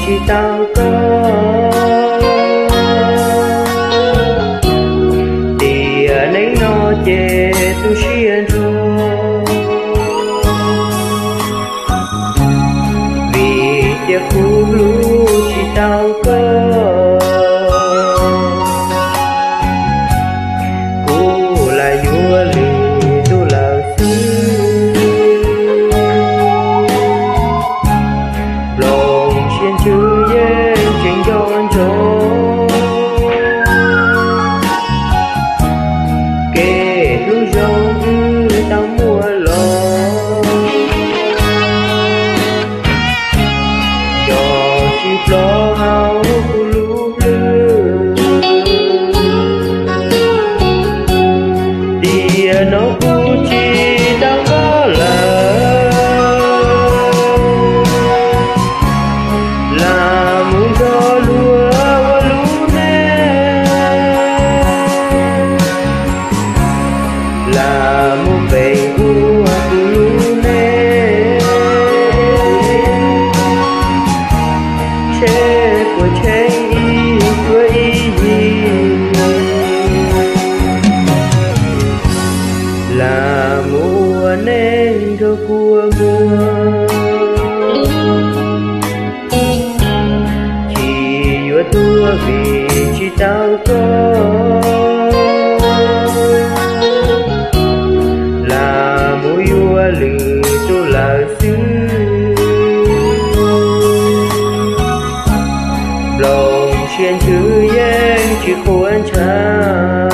tsis tau koj. Tiam neej no ces tu siab nrog, vim tias kuv hlub tsis tau koj. Kuv lam yuav lwm tus lawm xwb. Nplooj siab ntsws yeej tseem nco ntsoov kev hlub zoo wb tau muaj los. Cov tsis plob hauv kuv lub hlwb, tiam no kuv tsis tau koj lawm. Lam mus nrog luag ua lub neej, lam mus pem ua kuv lub neej, seb puas tsheej ib cuab ib yig. Lam mus ua neej nrog kua muag, tsis yuav tuag vim tsis tau koj. Lam mus yuav lwm tus lawm xwb. Nplooj siab ntsws yeej tsis quav ntshav.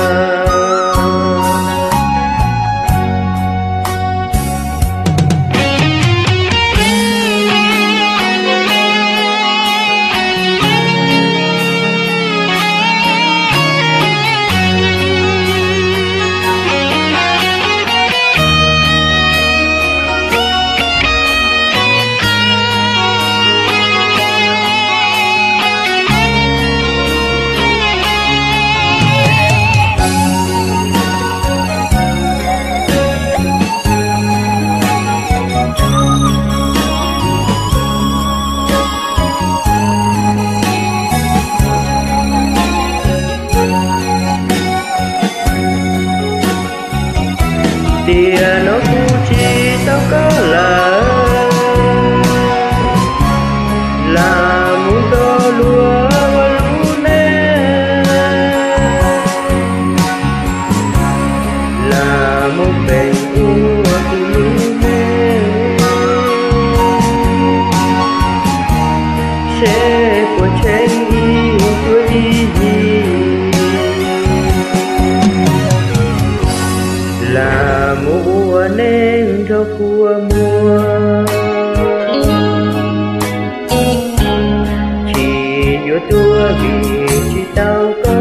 Tiam no kuv tsis tau koj lawm, lam mus nrog luag ua lub neej, lam mus pem ua kuv lub neej, seb puas tsheej ib cuab ib yig. Lam mus ua neej nrog kua muag, tsis yuav tuag vim tsis tau koj.